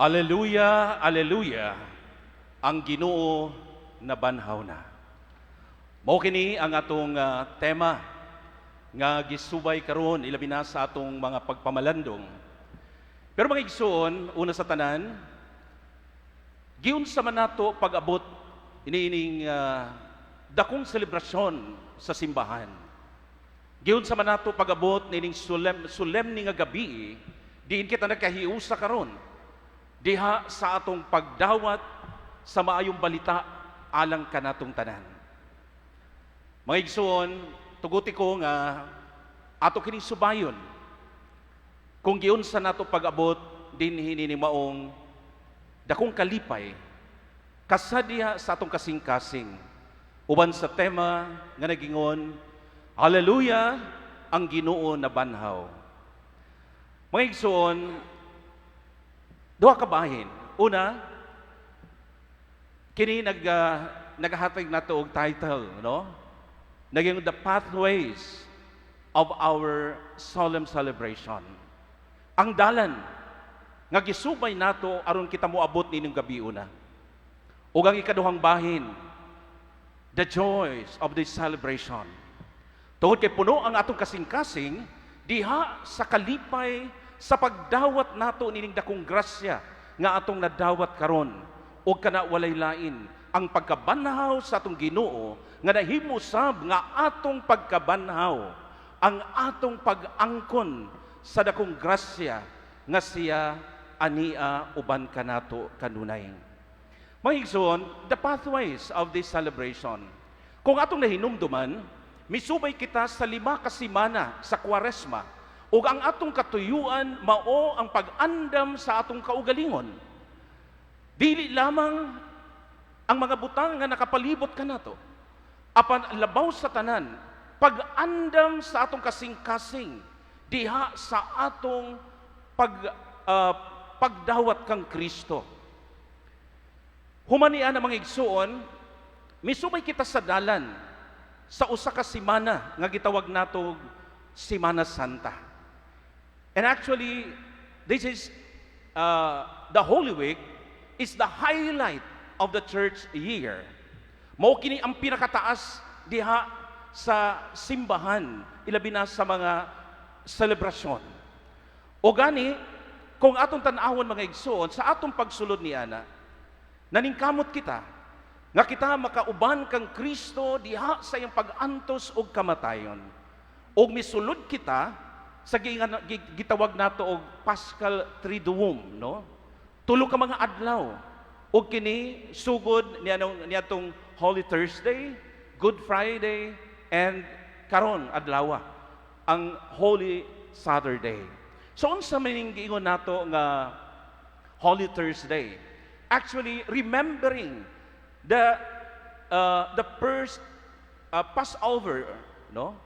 Alleluia, Alleluia, ang Ginoo nabanhaw na. Mao kini ang atong tema nga gisubay karon, ilabi na sa atong mga pagpamalandong. Pero, mga igsoon, una sa tanan, giunsa man nato pag-abot iniining dakong selebrasyon sa simbahan? Giunsa man nato pag-abot niining solemne nga gabi diin kita nagkahiusa karon diha sa atong pagdawat sa maayong balita alang kanatong tanan? Mga igsoon, tuguti ko nga ato kining subayon kung giunsa nato pag-abot dinhi ni maong dakong kalipay kasadya sa atong kasing-kasing uban sa tema nga nagingon, "Hallelujah, ang Ginoo nabanhaw." Mga igsoon, duha ka bahin. Una, kini naghatag nato og title, no? Naging "The Pathways of Our Solemn Celebration." Ang dalan nga gisubay nato aron kita moabot nining gabi una. Ug ang ikaduhang bahin, the joys of this celebration. Tungod kay puno ang atong kasing-kasing diha sa kalipay sa pagdawat nato nining dakong grasya nga atong nadawat karon, ug kana walay lain ang pagkabanhaw sa atong Ginoo nga nahimo sab nga atong pagkabanhaw, ang atong pag-angkon sa dakong grasya nga siya ania uban kanato kanunay. Mga igsoon, the pathways of this celebration. Kung atong nahinumduman, misubay kita sa 5 ka semana sa Kwaresma ug ang atong katuyuan mao ang pag-andam sa atong kaugalingon. Dili lamang ang mga butang nga nakapalibot kanato, apan labaw sa tanan, pag-andam sa atong kasing-kasing diha sa atong pagdawat kang Kristo. Human niana, mga igsuon, misubay kita sa dalan sa usa ka semana nga gitawag nato Semana Santa. And actually, this is the Holy Week is the highlight of the church year. Mao kini ang pinakataas diha sa simbahan, ilabi na sa mga selebrasyon. O gani, kung atong tan-awon, mga igsoon, sa atong pagsulod ni ana, naningkamot kita nga kita makauban kang Kristo diha sa iyang pag-antos og kamatayon. Og misulod kita sa gitawag nato og Paschal Triduum, no? 3 ka mga adlaw. Og kini sugod ni anong niadtong Holy Thursday, Good Friday, and karon adlaw ang Holy Saturday. So unsa man ning giingon nato nga Holy Thursday? Actually, remembering the first Passover, no?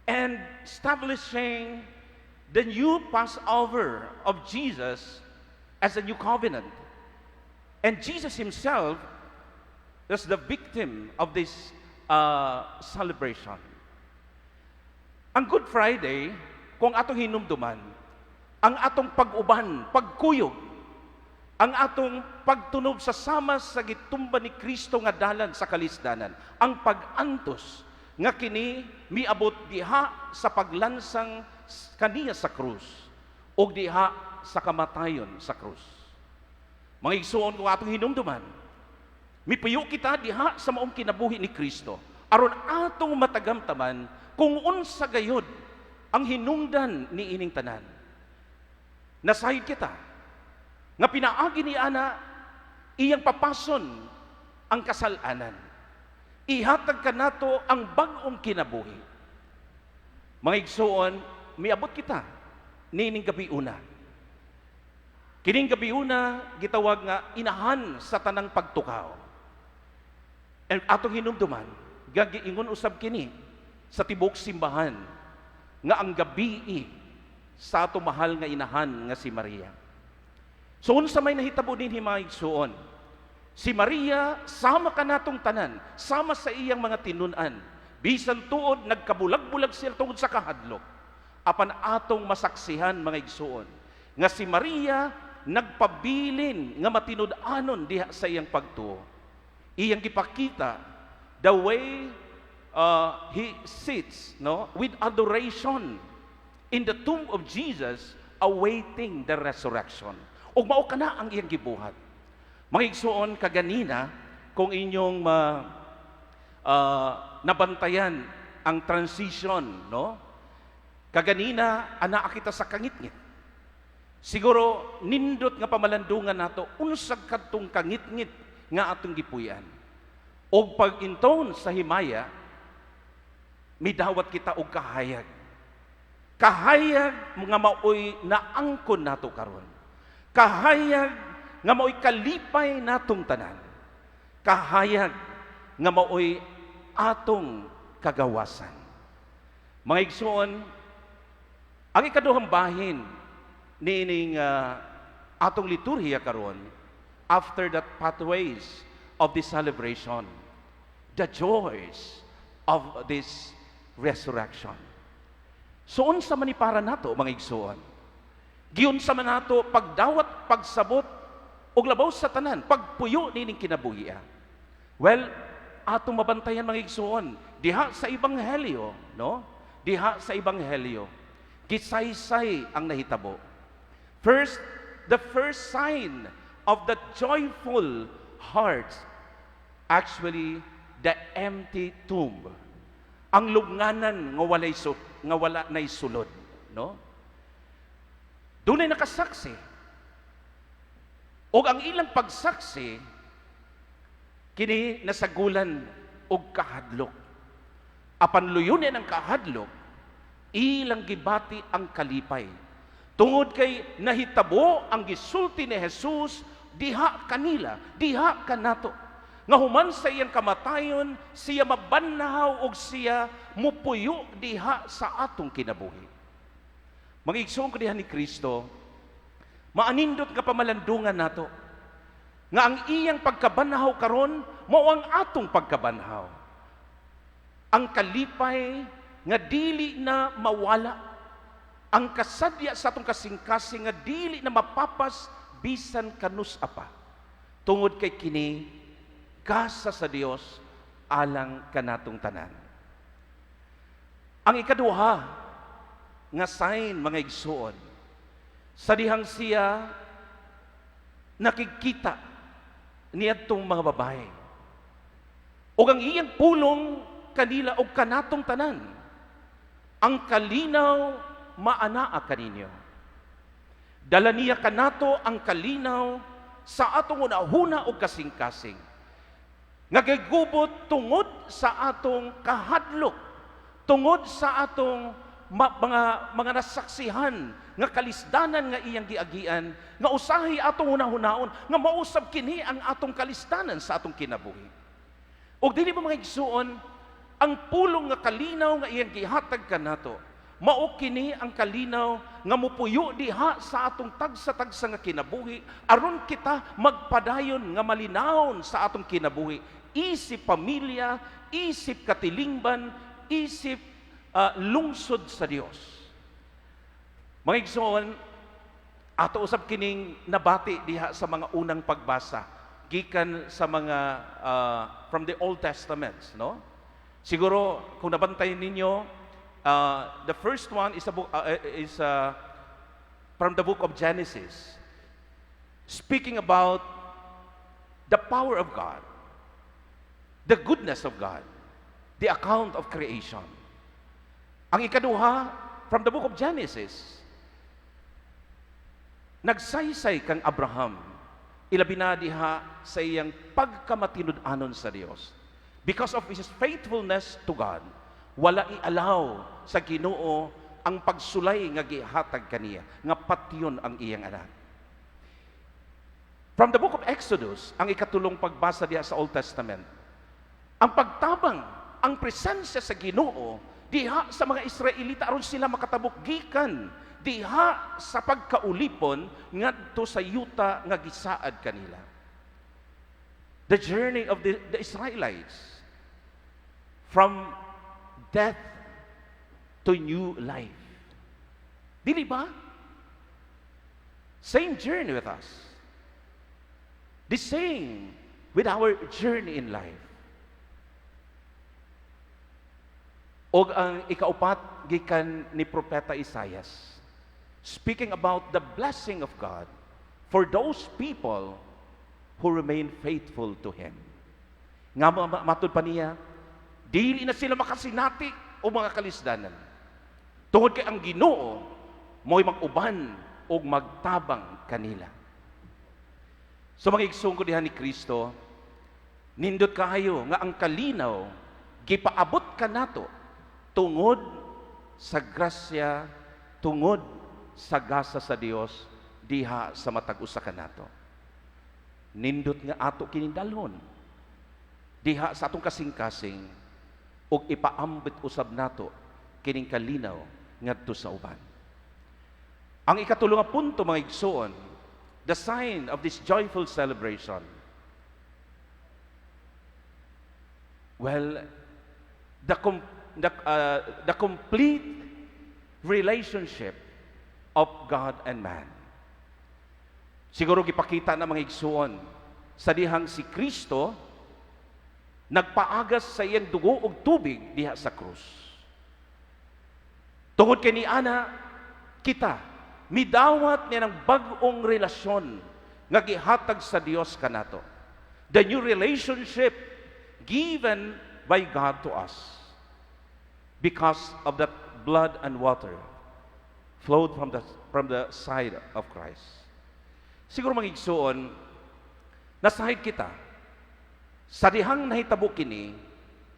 And establishing the new Passover of Jesus as a new covenant. And Jesus himself was the victim of this celebration. Ang Good Friday, kung atong hinumduman, ang atong pag-uban, pagkuyog, ang atong pagtunob sa sama sa gitumba ni Kristo nga dalan sa kalisdanan, ang pag-antos nga kini miabot diha sa paglansang kaniya sa krus ug diha sa kamatayon sa krus. Mga igsuon, kung atong hinumduman, mipuyo kita diha sa maong kinabuhi ni Kristo aron atong matagamtaman kung unsa gayud ang hinungdan ni ining tanan. Nasayod kita nga pinaagi ni ana iyang papason ang kasalanan. Ihatag kanato ang bag-ong kinabuhi. Mga igsuon, miabot kita niining gabi una. Kining gabi una gitawag nga inahan sa tanang pagtukaw. And atong hinumduman, gagiingon usab kini sa tibuok simbahan nga ang gabi sa ato mahal nga inahan nga si Maria. So unsa may nahitabo dinhi, mga igsuon? Si Maria sama kanatong tanan, sama sa iyang mga tinun-an. Bisan tuod nagkabulag-bulag sila tungod sa kahadlok. Apan atong masaksihan, mga igsuon, nga si Maria nagpabilin nga matinud-anon diha sa iyang pagtuo. Iyang gipakita the way he sits, no, with adoration in the tomb of Jesus, awaiting the resurrection. Ug mao kana ang iyang gibuhat. Mga igsuon, kaganina kung inyong nabantayan ang transition, no? Kaganina anaa kita sa kangitngit. Siguro nindot nga pamalandungan nato unsag kadtong kangitngit nga atong gipuy-an. Og pag-intone sa himaya, midawat kita og kahayag. Kahayag nga maoy naangkon nato karon. Kahayag nga maoy kalipay natong tanan. Kahayag nga maoy atong kagawasan. Mga igsoon, ang ikaduhang bahin niining atong liturhiya karon, after that pathways of the celebration, the joys of this resurrection. So unsa man ni para nato, mga igsoon? Giunsa man nato pagdawat, pagsabot ug labaw sa tanan pagpuyo nining kinabuhia? Well, atong mabantayan, mga igsoon, diha sa ebanghelyo, no? Diha sa ebanghelyo, gisaysay ang nahitabo. First, the first sign of the joyful hearts, actually the empty tomb. Ang lubnganan nga wala nay sulod, no? Dunay nakasaksi. Og ang ilang pagsaksi kini nasagulan og kahadlok. Apan luyunin ang kahadlok, ilang gibati ang kalipay. Tungod kay nahitabo ang gisulti ni Jesus diha kanila, diha kanato. Nga human sa iyang kamatayon, siya mabanhaw og siya mupuyo diha sa atong kinabuhi. Mga igsoon ko diha ni Kristo, maanindot nga pamalandungan nato nga ang iyang pagkabanhaw karon mao ang atong pagkabanhaw. Ang kalipay nga dili na mawala, ang kasadya sa atong kasing-kasing nga dili na mapapas bisan kanus-a pa. Tungod kay kini gasa sa Dios alang kanatong tanan. Ang ikaduha nga sign, mga igsuon, sa dihang siya nakikita niadtong mga babae. Ug ang iyang pulong kanila og kanatong tanan, "Ang kalinaw maanaa kaninyo." Dala niya kanato ang kalinaw sa atong hunahuna og kasing-kasing nga gigubot tungod sa atong kahadlok, tungod sa atong mga nasaksihan nga kalisdanan nga iyang giagian, nga usahay atong hunahunaon nga mausab kini ang atong kalisdanan sa atong kinabuhi. Ug dili ba, mga igsuon, ang pulong nga kalinaw nga iyang gihatag kanato, mao kini ang kalinaw nga mupuyo diha sa atong tagsa-tagsa nga kinabuhi aron kita magpadayon nga malinawon sa atong kinabuhi isip pamilya, isip katilingban, isip lungsod sa Dios? Mga igsoon, ato usab kining nabati diha sa mga unang pagbasa gikan sa mga from the Old Testaments, no? Siguro kung nabantay ninyo, the first one is a book, is from the book of Genesis, speaking about the power of God, the goodness of God, the account of creation. Ang ikaduha, from the book of Genesis, nagsaysay kang Abraham, ilabi na diha sa iyang pagkamatinud-anon sa Dios. Because of his faithfulness to God, wala i-allow sa Ginoo ang pagsulay nga gihatag kaniya, nga patyon ang iyang anak. From the book of Exodus, ang ikatulong pagbasa diha sa Old Testament, ang pagtabang, ang presensya sa Ginoo diha sa mga Israelita aron sila makatabok gikan diha sa pagkaulipon ngadto sa yuta nga gisaad kanila. The journey of the Israelites from death to new life. Dili ba? Same journey with us. The same with our journey in life. Og ang ikaupat, gikan ni Propeta Isaias, speaking about the blessing of God for those people who remain faithful to Him. Nga matud pa niya, dili na sila makasinati o mga kalisdanan. Tungod kay ang Ginoo mo'y mag-uban og magtabang kanila. So mga igsoon ko diha ni Kristo, nindot kaayo nga ang kalinaw gipaabot kanato tungod sa grasya, tungod sa gasa sa Dios diha sa matag usa kanato. Nindot nga ato kining dalhon diha sa atong kasing-kasing ug ipaambit usab nato kining kalinaw ngadto sa uban. Ang ikatulo nga punto, mga igsoon, the sign of this joyful celebration. Well, the complete relationship of God and man. Siguro gipakita na, mga igsoon, sa dihang si Kristo nagpaagas sa iyang dugo ug tubig diha sa krus. Tungod kay ni ana kita midawat niya ng bag-ong relasyon nga gihatag sa Dios kanato. The new relationship given by God to us because of that blood and water flowed from the side of Christ. Siguro, mga igsoon, nasahid kita sa dihang nahitabo kini,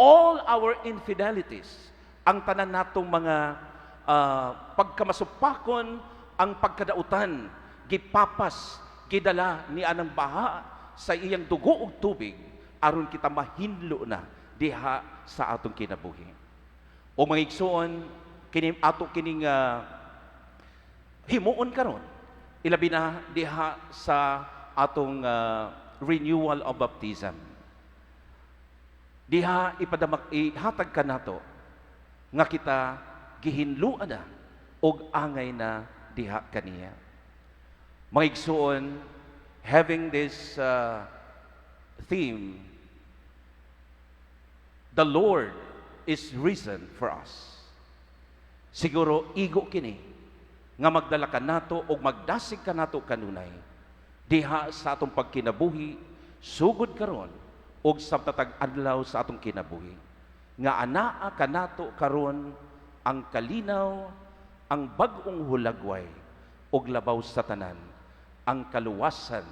all our infidelities, ang tanan natong mga pagkamasupakon, ang pagkadautan, gipapas, gidala ni anang baha sa iyang dugo ug tubig aron kita mahinlo na diha sa atong kinabuhi. O mga igsoon, kini ato kining himuon karon, ilabi na diha sa atong renewal of baptism. Diha ipadamak ihatag kanato nga kita gihinluan na og angay na diha kaniya. Mga igsoon, having this theme, "The Lord is risen for us." Siguro igo kini nga magdala kanato og magdasig kanato kanunay diha sa atong pagkinabuhi sugod karon og sa tatag adlaw sa atong kinabuhi nga anaa kanato karon ang kalinaw, ang bag-ong hulagway ug labaw sa tanan ang kaluwasan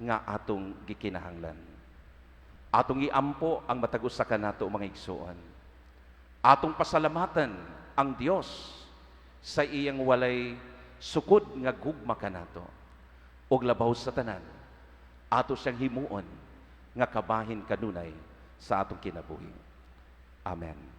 nga atong gikinahanglan. Atong iampo ang matag usa kanato, mga igsoon. Atong pasalamatan ang Dios sa iyang walay sukod nga gugma kanato. Ug labaw sa tanan, ato siyang himuon nga kabahin kanunay sa atong kinabuhi. Amen.